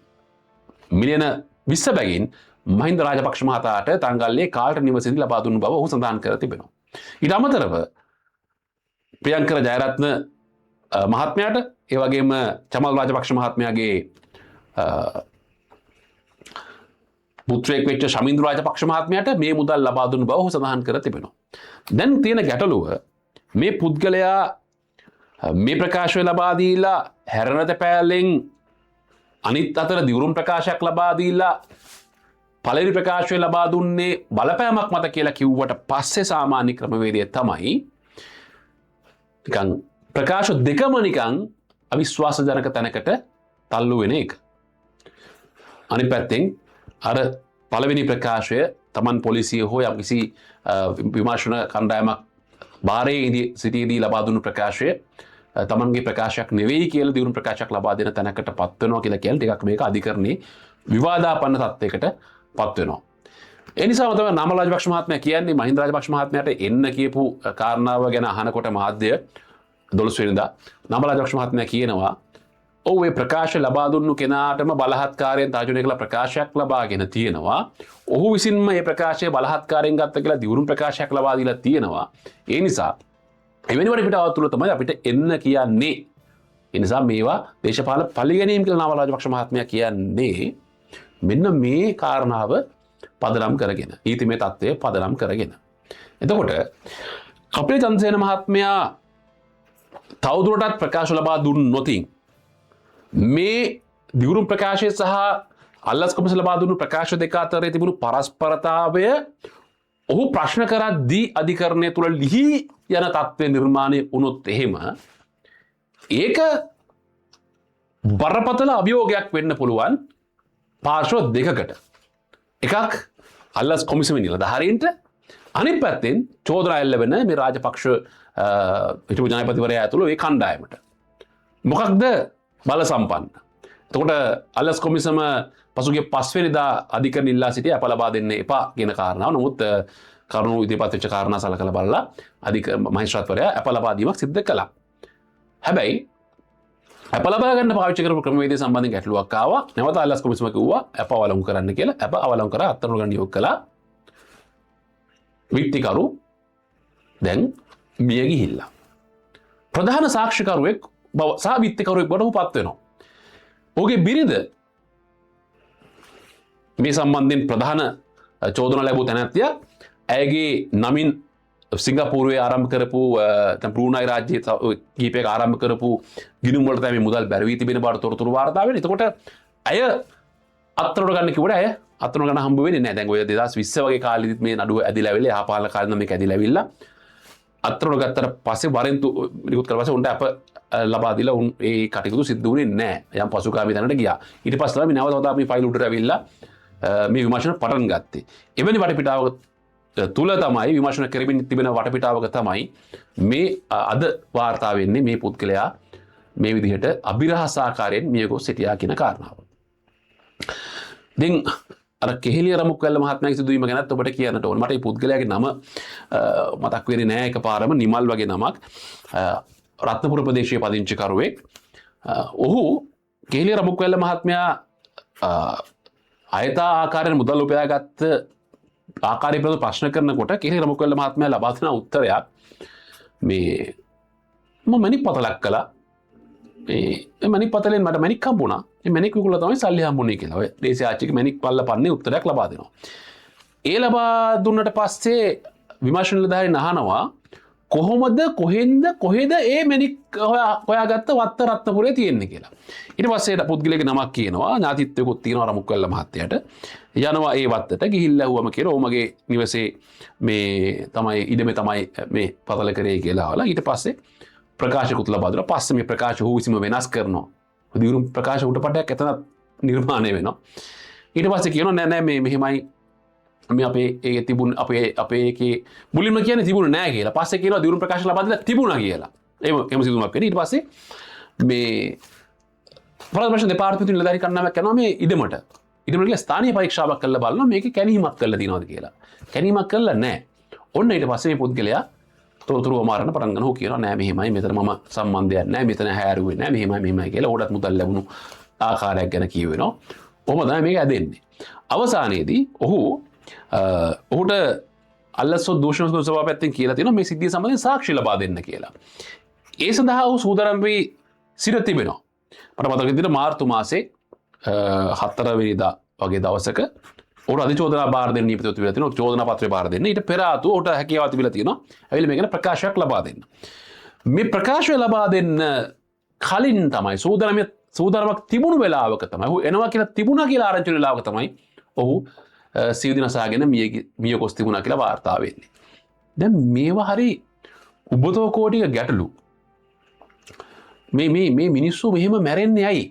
මිලියන 20 බැගින් මහින්ද රාජපක්ෂ මහතාට තංගල්ලේ කාල්ට නිවසේදී ලබා දුන්නු බව ඔහු සඳහන් කර තිබෙනවා. ඊට අමතරව ප්‍රියංකර ජයරත්න මහත්මයාට, ඒ වගේම චමල් රාජපක්ෂ මහත්මයාගේ පුත්‍රයෙක් වෙච්ච ශමින්දු රාජපක්ෂ මහත්මයාට මේ මුදල් ලබා දුන්නු බව ඔහු සඳහන් කර තිබෙනවා. දැන් තියෙන ගැටලුව මේ පුද්ගලයා මේ ප්‍රකාශය ලබා දීලා හැරෙන තැපෑලෙන් අනිත් අතර දිවුරුම් ප්‍රකාශයක් ලබා දීලා පළවෙනි ප්‍රකාශය ලබා දුන්නේ බලපෑමක් මත කියලා කිව්වට පස්සේ සාමාන්‍ය ක්‍රමවේදය තමයි නිකන් ප්‍රකාශ දෙකම නිකන් අවිශ්වාසජනක තැනකට තල්ලු වෙන එක. අනිත් පැත්තෙන් අර පළවෙනි ප්‍රකාශය තමන් පොලිසිය හෝ යම්කිසි විමර්ශන කණ්ඩායමක් භාරයේ සිටියේදී ලබා දුන්නු ප්‍රකාශය තමන්ගේ ප්‍රකාශයක් නෙවෙයි කියලා දියුණු ප්‍රකාශයක් ලබා දෙන තැනකට පත් වෙනවා කියලා කියන්නේ ටිකක් මේක අධිකරණයේ විවාදාපන්න තත්ත්වයකට පත් වෙනවා. ඒ නිසාම තමයි නාමල් රාජපක්ෂ මහත්මයා කියන්නේ මහින්ද රාජපක්ෂ මහත්මයාට එන්න කියපු කාරණාව ගැන අහනකොට මාධ්‍ය 12 වෙනිදා නාමල් රාජපක්ෂ මහත්මයා කියනවා ඔව් ඒ ප්‍රකාශ ලබා දුන්නු කෙනාටම බලහත්කාරයෙන් තර්ජනය කළ ප්‍රකාශයක් ලබාගෙන තියෙනවා. ඔහු විසින්ම මේ ප්‍රකාශය බලහත්කාරයෙන් ගත්ත කියලා දියුණු ප්‍රකාශයක් ලබා දීලා තියෙනවා. ඒ නිසා එවැනි වටපිටාවක් තුළ තමයි අපිට එන්න කියන්නේ. ඒ නිසා මේවා දේශපාලන පරිගැනීම් කියලා නාමල් රාජපක්ෂ මහත්මයා කියන්නේ මෙන්න මේ කාරණාව පදනම් කරගෙන, නීතිමය තත්ත්වය පදනම් කරගෙන. එතකොට කපිල චන්ද්‍රසේන මහත්මයා තවදුරටත් ප්‍රකාශ ලබා දුන්නොතින් මේ දියුණු ප්‍රකාශය සහ අල්ලස් කොමිසම ලබා දුන්නු ප්‍රකාශ දෙක අතරේ තිබුණු පරස්පරතාවය ඔහු ප්‍රශ්න කරද්දී අධිකරණය තුළ ලිහි යන තත්ත්වය නිර්මාණය වුණොත් එහෙම ඒක බරපතල අභියෝගයක් වෙන්න පුළුවන් පාර්ශ්ව දෙකකට. එකක් අල්ලස් කොමිසමේ නිලධාරීන්ට, අනිත් පැත්තෙන් චෝදනා එල්ල වෙන මේ රාජපක්ෂ හිටපු ජනාධිපතිවරයා ඇතුළු ඒ කණ්ඩායමට. මොකක්ද බල සම්පන්න? එතකොට අල්ලස් කොමිසම පසුගිය පස්වෙනිදා අධිකරණ ඉල්ලා සිටිය අප ලබා දෙන්න එපා කියන කාරණාව. නමුත් කරුණු ඉදිරිපත් වෙච්ච කාරණා සලකලා බලලා අධික මහේස්ත්‍රාත්වරයා අප ලබා දීමක් සිද්ධ කළා. හැබැයි අප ලබා ගන්න පාවිච්චි කරපු ක්‍රමවේදය සම්බන්ධයෙන් ගැටලුවක් ආවා. නැවත අල්ලස් කොමිසම කිව්වා අප අවලංගු කරන්න කියලා. අප අවලංගු කරා අත්අඩංගු ගන්න නියෝග කළා. විත්තිකරු දැන් මිය ගිහිල්ලා. ප්‍රධාන සාක්ෂිකරුවෙක් බව සහ විත්තිකරුවෙක් බවට ඔහු පත් වෙනවා. ඔහුගේ බිරිඳ මේ සම්බන්ධයෙන් ප්‍රධාන චෝදනා ලැබූ තැනැත්තියක්. ඇයගේ නමින් සිංගප්පූරුවේ ආරම්භ කරපු, දැන් බ්‍රූනයි රාජ්‍යයේ කීපයක ආරම්භ කරපු ගිණුම් වලට තමයි මුදල් බැර වී තිබෙන බවට තොරතුරු වාර්තා වෙන්නේ. එතකොට ඇය අත්අඩංගුවට ගන්න කිව්වට ඇය අත්අඩංගුවට ගන්න හම්බ වෙන්නේ නැහැ. දැන් ඔය 2020 වගේ කාලෙදිත් මේ නඩුව ඇදිලා ඇවිල්ලා යහපාලන කාලේ නම් මේක ඇදිලා ඇවිල්ලා අත්අඩංගුවට ගත්තට පස්සේ වරෙන්තු නිකුත් කරලා පස්සේ උන්ට අප ලබා දීලා උන් ඒ කටයුතු සිද්ධ වුණේ නැහැ. යම් පසුගාමී තැනකට ගියා. ඊට පස්සේ තමයි නැවත වතාවක් මේ ෆයිල් උඩට ඇවිල්ලා මේ විමර්ශන පටන් ගත්තේ. එවැනි වටපිටාවක තුල තමයි විමර්ශන කරමින් තිබෙන වටපිටාවක තමයි මේ අද වාර්තා වෙන්නේ මේ පුද්ගලයා මේ විදිහට අභිරහසාකාරයෙන් මිය ගොස් සිටියා කියන කාරණාව. ඉතින් අර කෙහෙලිය රමුක්වැල්ල මහත්මයාගේ සිදුවීම ගැනත් ඔබට කියන්නට ඕන. මට මේ පුද්ගලයාගේ නම මතක් වෙන්නේ නෑ එකපාරම. නිමල් වගේ නමක්. රත්නපුර ප්‍රදේශයේ පදිංචිකරුවෙක්. ඔහු කෙහෙලිය රමුක්වැල්ල මහත්මයා අයථා ආකාරයෙන් මුදල් උපයාගත්ත ආකාරය පිළිබඳව ප්‍රශ්න කරනකොට කෙහෙලිය රමුක්වැල්ල මහත්මයා ලබා දෙන උත්තරයක් මේ මම මැණික් පතලක් කළා. මේ මැණික් පතලෙන් මට මැණික් හම්බුණා. මේ මැණික් විකුණලා තමයි සල්ලි හම්බුනේ කියලා. ඔය දේශීය ආච්චිගේ මැණික් පල්ල පන්නේ උත්තරයක් ලබා දෙනවා. ඒ ලබා දුන්නට පස්සේ විමර්ශන නිලධාරීන් අහනවා කොහොමද කොහෙන්ද කොහෙද ඒ මැණික් හොයාගත්ත වත්ත රත්නපුරේ තියෙන්නේ කියලා. ඊට පස්සේ පුද්ගලයාගේ නමක් කියනවා, ඥාතිත්වයකුත් තියෙනවා රමුක්වැල්ල මහත්තයාට. යනවා ඒ වත්තට ගිහිල්ලා ඇහුවම කියලා ඔව් මගේ නිවසේ මේ තමයි ඉඩමේ තමයි මේ පතල කරේ කියලා අහලා ඊට පස්සේ ප්‍රකාශකුත් ලබා දුන්නා. පස්සේ මේ ප්‍රකාශ ඔහු විසින්ම වෙනස් කරනවා. දියුණු ප්‍රකාශ උඩපටයක් එතන නිර්මාණය වෙනවා. ඊට පස්සේ කියනවා නෑ නෑ මේ මෙහෙමයි මේ අපේ ඒ තිබුණ අපේ අපේ එකේ මුලින්ම කියන්නේ තිබුණ නෑ කියලා. පස්සේ කියනවා දිවුරුම් ප්‍රකාශ ලබා දීලා තිබුණා කියලා. එහෙම සිදුවීමක් වෙන්නේ. ඊට පස්සේ මේ පළාත් ප්‍රශ්න දෙපාර්තමේන්තුවේ නිලධාරී කණ්ඩායමක් යනවා මේ ඉඩමට. ඉඩමට ගිහලා ස්ථානීය පරීක්ෂාවක් කරලා බලනවා මේකේ කැණීමක් කරලා තියෙනවද කියලා. කැණීමක් කරලා නෑ. ඔන්න ඊට පස්සේ මේ පුද්ගලයා තොරතුරු හමාරන්න පටන් ගන්නවා. ඔහු කියනවා නෑ මෙහෙමයි, මෙතන මම සම්බන්ධයක් නෑ, මෙතන හැරුවේ නෑ, මෙහෙමයි මෙහෙමයි කියලා ඔහුටත් මුදල් ලැබුණු ආකාරයක් ගැන කියවෙනවා. ඔහොම තමයි මේක ඇදෙන්නේ. අවසානයේදී ඔහුට අල්ලස්සොත් දූෂණ සභාව පැත්තෙන් කියලා තියෙනවා මේ සිද්ධිය සම්බන්ධයෙන් සාක්ෂි ලබා දෙන්න කියලා. ඒ සඳහා ඔහු සූදානම් වී සිට තිබෙනවා. මට මතක විදිහට මාර්තු මාසේ 4 වෙනිදා වගේ දවසක ඔහුට අධිචෝදනා බාර දෙන්න නියමිතව තිබිලා තියෙනවා. චෝදනා පත්‍රය බාර දෙන්න. ඊට පෙර ආතුව ඔහුට හැකියාව තිබිලා තියෙනවා. ඇවිල්ලා මේ ගැන ප්‍රකාශයක් ලබා දෙන්න. මේ ප්‍රකාශය ලබා දෙන්න කලින් තමයි සූදානමක් තිබුණු වෙලාවක තමයි ඔහු එනවා කියලා තිබුණා කියලා ආරංචි වෙන වෙලාවක තමයි ඔහු සියදිවි නසාගෙන මිය ගොස් තිබුණා කියලා වාර්තා වෙන්නේ. දැන් මේවා හරි උබතෝ කෝටික ගැටලු. මේ මේ මේ මිනිස්සු මෙහෙම මැරෙන්නේ ඇයි?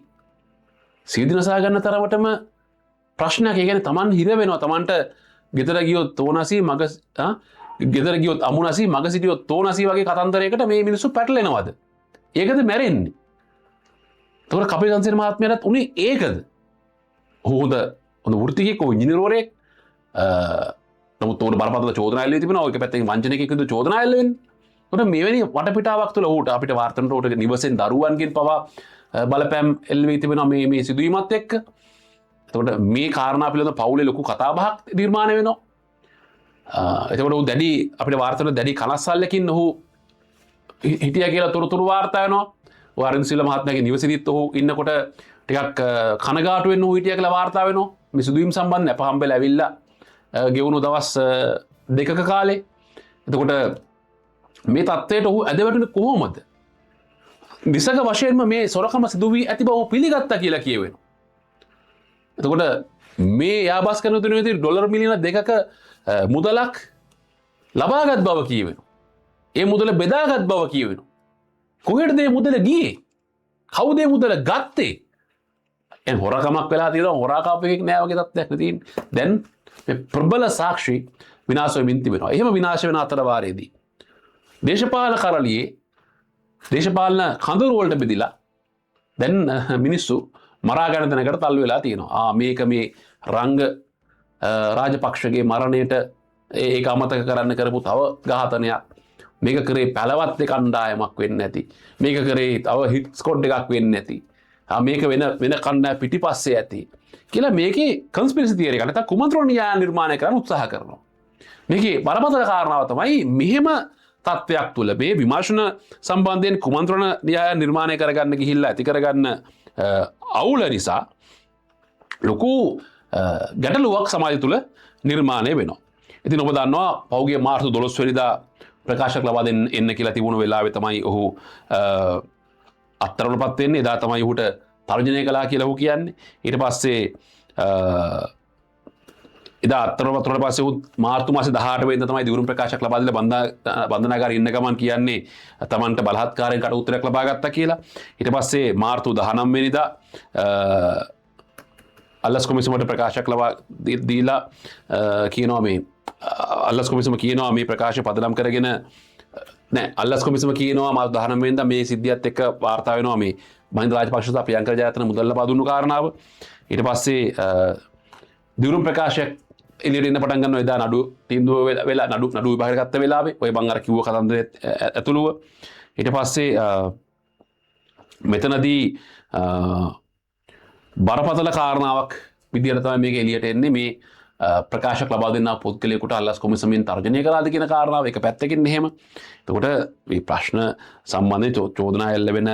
සියදිවි නසා ගන්න තරමටම ප්‍රශ්නයක්. ඒ කියන්නේ Taman හිර වෙනවා. Tamanට ගෙදර ගියොත් තෝනසි මග, ගෙදර ගියොත් අමුණසි මග සිටියොත් තෝනසි වගේ කතන්දරයකට මේ මිනිස්සු පැටලෙනවද? ඒකද මැරෙන්නේ? එතකොට කපිල චන්ද්‍රසේන මහත්මයාටත් උනේ ඒකද? ඔහු හොඳ වෘත්තිකයෙක්, ඔහු ඉංජිනේරුවරයෙක්. නමුත් ඔහුට බරපතල චෝදනා එල්ල වී තිබෙනවා. ඔය එක පැත්තකින් වංචනිකයෙක් විදිහට චෝදනා එල්ල වෙන්නේ. එතකොට මෙවැනි වටපිටාවක් තුළ ඔහුට අපිට වාර්තා කරනකොට ඔහුට නිවසෙන් දරුවන්ගෙන් පවා බලපෑම් එල්ල වී තිබෙනවා මේ සිදුවීමත් එක්ක. එතකොට මේ කාරණා පිළිබඳව පවුලේ ලොකු කතාබහක් නිර්මාණය වෙනවා. එතකොට ඔහු දැඩි අපිට වාර්තා කරන දැඩි කනස්සල්ලකින් ඔහු හිටියා කියලා තොරතුරු වාර්තා වෙනවා. ඔය අරවින්ද සිල්වා මහත්මයාගේ නිවසේදීත් ඔහු ඉන්නකොට ටිකක් කනගාටු වෙන්න ඔහු හිටියා කියලා වාර්තා වෙනවා. මේ සිදුවීම් සම්බන්ධ අප හම්බෙලා ඇවිල්ලා ගෙවුණු දවස් දෙකක කාලේ. එතකොට මේ තත්ත්වයට ඔහු ඇද වැටුනේ කොහොමද? නිසක වශයෙන්ම මේ සොරකම සිදු වී ඇති බව ඔහු පිළිගත්තා කියලා කියවෙනවා. එතකොට මේ යාබස් කරන තුනේ විදිහට ඩොලර් මිලියන දෙකක මුදලක් ලබාගත් බව කියවෙනවා. ඒ මුදල බෙදාගත් බව කියවෙනවා. කොහෙටද මේ මුදල ගියේ? කවුද මේ මුදල ගත්තේ? දැන් හොරකමක් වෙලා තියෙනවා, හොරා කාපු එකෙක් නෑ වගේ තත්ත්වයක් නේ තියෙන්නේ. දැන් මේ ප්‍රබල සාක්ෂි විනාශ වෙමින් තිබෙනවා. එහෙම විනාශ වෙන අතර වාරයේදී දේශපාලන කරලියේ දේශපාලන කඳවුරු වලට බෙදිලා දැන් මිනිස්සු මරා ගන්න තැනකට තල්ලු වෙලා තියෙනවා. මේක මේ රංග රාජපක්ෂගේ මරණයට ඒක අමතක කරන්න කරපු තව ඝාතනයක්. මේක කරේ පැලවත්තේ කණ්ඩායමක් වෙන්න ඇති. මේක කරේ තව හිට් ස්කොඩ් එකක් වෙන්න ඇති. මේක වෙන කණ්ඩායම පිටිපස්සේ ඇති කියලා මේකේ කන්ස්පිරසි තියරි එකක් නැත්නම් කුමන්ත්‍රණ න්‍යාය නිර්මාණය කරන්න උත්සාහ කරනවා. මේකේ බරපතල කාරණාව තමයි මෙහෙම තත්ත්වයක් තුළ මේ විමර්ශන සම්බන්ධයෙන් කුමන්ත්‍රණ න්‍යාය නිර්මාණය කරගන්න ගිහිල්ලා ඇති කරගන්න අවුල නිසා ලොකු ගැටලුවක් සමාජය තුළ නිර්මාණය වෙනවා. ඉතින් ඔබ දන්නවා පහුගිය මාර්තු 12 වෙනිදා ප්‍රකාශයක් ලබා දෙන්න එන්න කියලා තිබුණු වෙලාවේ තමයි ඔහු අත්අඩංගුවට පත් වෙන්නේ. එදා තමයි ඔහුට තර්ජනය කළා කියලා ඔහු කියන්නේ. ඊට පස්සේ එදා අත්අඩංගුවට පත් වුණාට පස්සේ ඔහු මාර්තු මාසේ 18 වෙනිදා තමයි දිවුරුම් ප්‍රකාශයක් ලබා දීලා බන්ධනාගාරේ ඉන්න ගමන් කියන්නේ තමන්ට බලහත්කාරයෙන් කට උත්තරයක් ලබා ගත්තා කියලා. ඊට පස්සේ මාර්තු 19 වෙනිදා අල්ලස් කොමිසමට ප්‍රකාශයක් ලබා දීලා කියනවා මේ අල්ලස් කොමිසම කියනවා මේ ප්‍රකාශය පදනම් කරගෙන නෑ අල්ලස් කොමිසම කියනවා මාර්තු 19 වෙනිදා මේ සිද්ධියත් එක්ක වාර්තා වෙනවා මේ මහින්ද රාජපක්ෂ සහ ප්‍රියංකර ජයරත්න මුදල් ලබා දුන්නු කාරණාව. ඊට පස්සේ දිවුරුම් ප්‍රකාශයක් එළියට එන්න පටන් ගන්නවා එදා නඩු තීන්දුව වෙලා නඩු විභාගයට ගත්ත වෙලාවේ ඔය මං අර කිව්ව කතන්දරෙත් ඇතුළුව. ඊට පස්සේ මෙතනදී බරපතල කාරණාවක් විදියට තමයි මේක එළියට එන්නේ. මේ ප්‍රකාශයක් ලබා දෙන්නා පුද්ගලයෙකුට අල්ලස් කොමිසමෙන් තර්ජනය කළාද කියන කාරණාව එක පැත්තකින් එහෙම. එතකොට මේ ප්‍රශ්න සම්බන්ධයෙන් චෝදනා එල්ල වෙන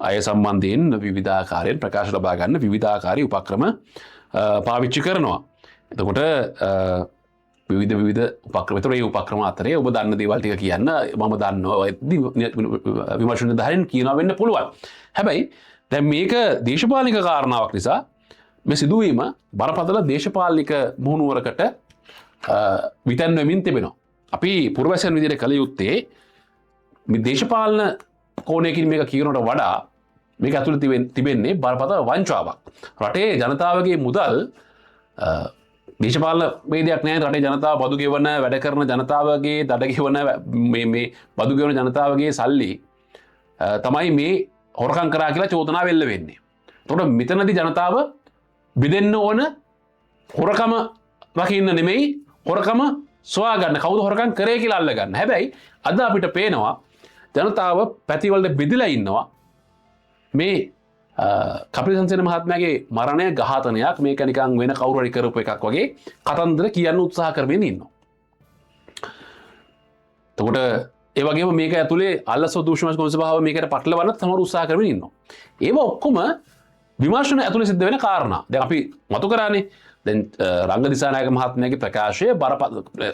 අය සම්බන්ධයෙන් විවිධාකාරයෙන් ප්‍රකාශ ලබා ගන්න විවිධාකාරී උපක්‍රම පාවිච්චි කරනවා. එතකොට විවිධ විවිධ උපක්‍රම. එතකොට මේ උපක්‍රම අතරේ ඔබ දන්න දේවල් ටික කියන්න මම දන්නවා. ඔය විමර්ශන නිලධාරීන් කියනවා වෙන්න පුළුවන්. හැබැයි දැන් මේක දේශපාලනික කාරණාවක් නිසා මේ සිදුවීම බරපතල දේශපාලනික මුහුණුවරකට විතැන් වෙමින් තිබෙනවා. අපි පුරවැසියන් විදිහට කළ යුත්තේ මේ දේශපාලන කෝණයකින් මේක කියනවට වඩා මේක ඇතුළේ තිබෙන්නේ බරපතල වංචාවක්. රටේ ජනතාවගේ මුදල් දේශපාලන වේදයක් නෑ. රටේ ජනතාව බදු ගෙවන, වැඩ කරන ජනතාවගේ දඩ ගෙවන, මේ මේ බදු ගෙවන ජනතාවගේ සල්ලි තමයි මේ හොරකම් කරා කියලා චෝදනාව එල්ල වෙන්නේ. එතකොට මෙතනදී ජනතාව බෙදෙන්න ඕන හොරකම රකින්න නෙමෙයි, හොරකම සොයා ගන්න, කවුද හොරකම් කරේ කියලා අල්ල ගන්න. හැබැයි අද අපිට පේනවා ජනතාව පැතිවලට බෙදලා ඉන්නවා. මේ කපිල සංසේන මහත්මයාගේ මරණය ඝාතනයක්, මේක නිකන් වෙන කවුරු හරි කරපු එකක් වගේ කතන්දර කියන්න උත්සාහ කරමින් ඉන්නවා. එතකොට ඒ වගේම මේක ඇතුලේ අල්ලස් දූෂණ කොමිසම සභාව මේකට පටලවන්නත් සමහර උත්සාහ කරමින් ඉන්නවා. ඒව ඔක්කොම විමර්ශන ඇතුලේ සිද්ධ වෙන කාරණා. දැන් අපි මතු කරානේ. දැන් රංග දිසානායක මහත්මයාගේ ප්‍රකාශය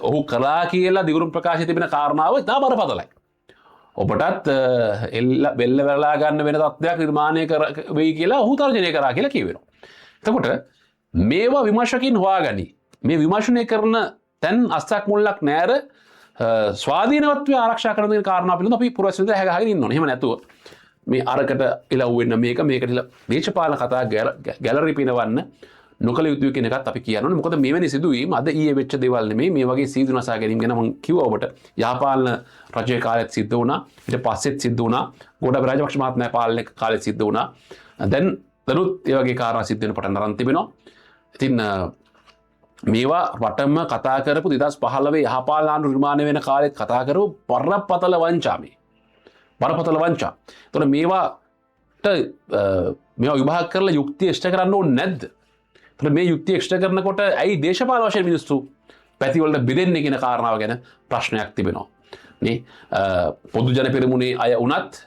ඔහු කළා කියලා දිගුරුම් ප්‍රකාශයේ තිබෙන කාරණාව ඉතා බරපතලයි. ඔබටත් එල්ල බෙල්ල වැරලා ගන්න වෙන තත්ත්වයක් නිර්මාණය කර වෙයි කියලා ඔහු තර්ජනය කරා කියලා කියවෙනවා. එතකොට මේවා විමර්ශකින් හොයාගනි. මේ විමර්ශනය කරන තැන් අස්සක් මුල්ලක් නෑර ස්වාධීනවත්වය ආරක්ෂා කරන දේ කාරණා පිළිබඳව අපි පුරවැසියන් හැගහගෙන ඉන්න ඕනේ. එහෙම නැතුව මේ අරකට ඉලව් වෙන්න මේක මේකට ඉලව් දේශපාලන කතා ගැලරි පිනවන්න නොකළ යුතුයි කියන එකත් අපි කියන්න ඕනේ. මොකද මෙවැනි සිදුවීම් අද ඊයේ වෙච්ච දේවල් නෙමෙයි. මේ වගේ සීදු නසා ගැනීම ගැන මම කිව්වා ඔබට. යහපාලන රජයේ කාලෙත් සිද්ධ වුණා. ඊට පස්සෙත් සිද්ධ වුණා. ගෝඨාභය රාජපක්ෂ මහත්මයා පාලන කාලෙත් සිද්ධ වුණා. දැනුත් ඒ වගේ කාරණා සිද්ධ වෙන පටන් අරන් තිබෙනවා. ඉතින් මේවා රටම කතා කරපු 2015 යහපාලන ආණ්ඩුව නිර්මාණය වෙන කාලෙත් කතා කරපු බරපතල වංචා මේ. බරපතල වංචා. එතකොට මේවා විභාග කරලා යුක්තිය ඉෂ්ට කරන්න ඕනේ නැද්ද? එතකොට මේ යුක්තිය ඉෂ්ට කරනකොට ඇයි දේශපාලන වශයෙන් මිනිස්සු පැතිවලට බෙදෙන්නේ කියන කාරණාව ගැන ප්‍රශ්නයක් තිබෙනවා. නේ? පොදු ජන පෙරමුණේ අය වුණත්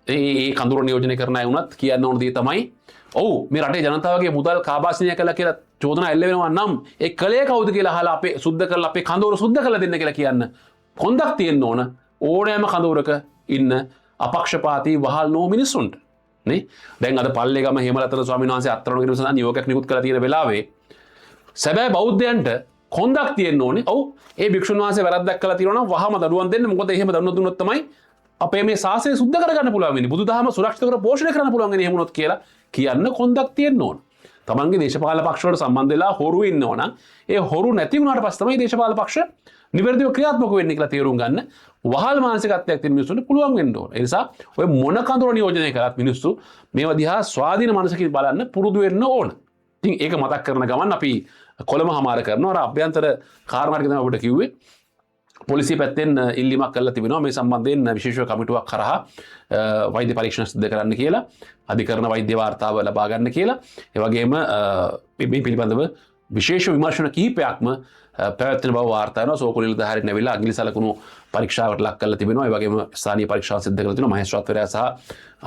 ඒ කඳුර නියෝජනය කරන අය වුණත් කියන්න ඕන දේ තමයි, ඔව් මේ රටේ ජනතාවගේ මුදල් කාබාසිනිය කළා කියලා චෝදනා එල්ල වෙනවා නම් ඒ කලේ කවුද කියලා අහලා අපේ සුද්ධ කරලා අපේ කඳවුර සුද්ධ කරලා දෙන්න කියලා කියන්න කොන්දක් තියෙන්න ඕන ඕනෑම කඳවුරක ඉන්න අපක්ෂපාතී වහල් නෝ මිනිස්සුන්ට. නේ? දැන් අද පල්ලේගම හේමලතන ස්වාමීන් වහන්සේ අත්අඩංගුවට ගැනීම සඳහා නියෝගයක් නිකුත් කරලා තියෙන වෙලාවේ සැබෑ බෞද්ධයන්ට කොන්දක් තියෙන්න ඕනේ. ඔව් ඒ භික්ෂුන් වහන්සේ වැරද්දක් කළා තියෙනවා නම් වහම දඩුවම් දෙන්න. මොකද එහෙම දඩුවම් දුන්නොත් තමයි අපේ මේ ශාසනය සුද්ධ කරගන්න පුළුවන් වෙන්නේ. බුදුදහම සුරක්ෂිත කර පෝෂණය කරන්න පුළුවන් වෙන්නේ එහෙම වුණොත් කියලා කියන්න කොන්දක් තියෙන්න ඕන. තමන්ගේ දේශපාලන පක්ෂ වලට සම්බන්ධ වෙලා හොරු ඉන්නවා නම් ඒ හොරු නැති වුණාට පස්සේ තමයි දේශපාලන පක්ෂ නිවැරදිව ක්‍රියාත්මක වෙන්නේ කියලා තේරුම් ගන්න වහල් මානසිකත්වයක් තියෙන මිනිස්සුන්ට පුළුවන් වෙන්න ඕන. ඒ නිසා ඔය මොන කඳුර නියෝජනය කරත් මිනිස්සු මේවා දිහා ස්වාධීන මනසකින් බලන්න පුරුදු වෙන්න ඕන. ඉතින් ඒක මතක් කරන ගමන් අපි කොළඹ හමාර කරනවා. අර අභ්‍යන්තර කාරණා ටික තමයි ඔබට කිව්වේ. පොලිසිය පැත්තෙන් ඉල්ලීමක් කරලා තිබෙනවා මේ සම්බන්ධයෙන් විශේෂ කමිටුවක් කරහා වෛද්‍ය පරීක්ෂණ සිදු කරන්න කියලා, අධිකරණ වෛද්‍ය වාර්තාව ලබා ගන්න කියලා. ඒ වගේම මේ පිළිබඳව විශේෂ විමර්ශන කිහිපයක්ම පැවැත්වෙන බව වාර්තා වෙනවා. සෝකු නිලධාරීන් ඇවිල්ලා අග්නි සලකුණු පරීක්ෂාවට ලක් කරලා තිබෙනවා. ඒ වගේම ස්ථානීය පරීක්ෂා සිදු කරලා තිබෙනවා මහේස්ත්‍රාත්වරයා සහ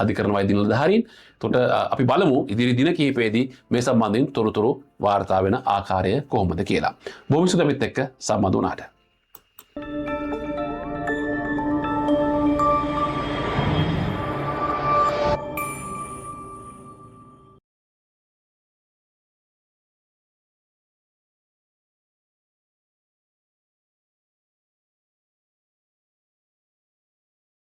අධිකරණ වෛද්‍ය නිලධාරීන්. එතකොට අපි බලමු ඉදිරි දින කිහිපයේදී මේ සම්බන්ධයෙන් තොරතුරු වාර්තා වෙන ආකාරය කොහොමද කියලා. බොහොම ස්තුතියි අපිත් එක්ක සම්බන්ධ වුණාට.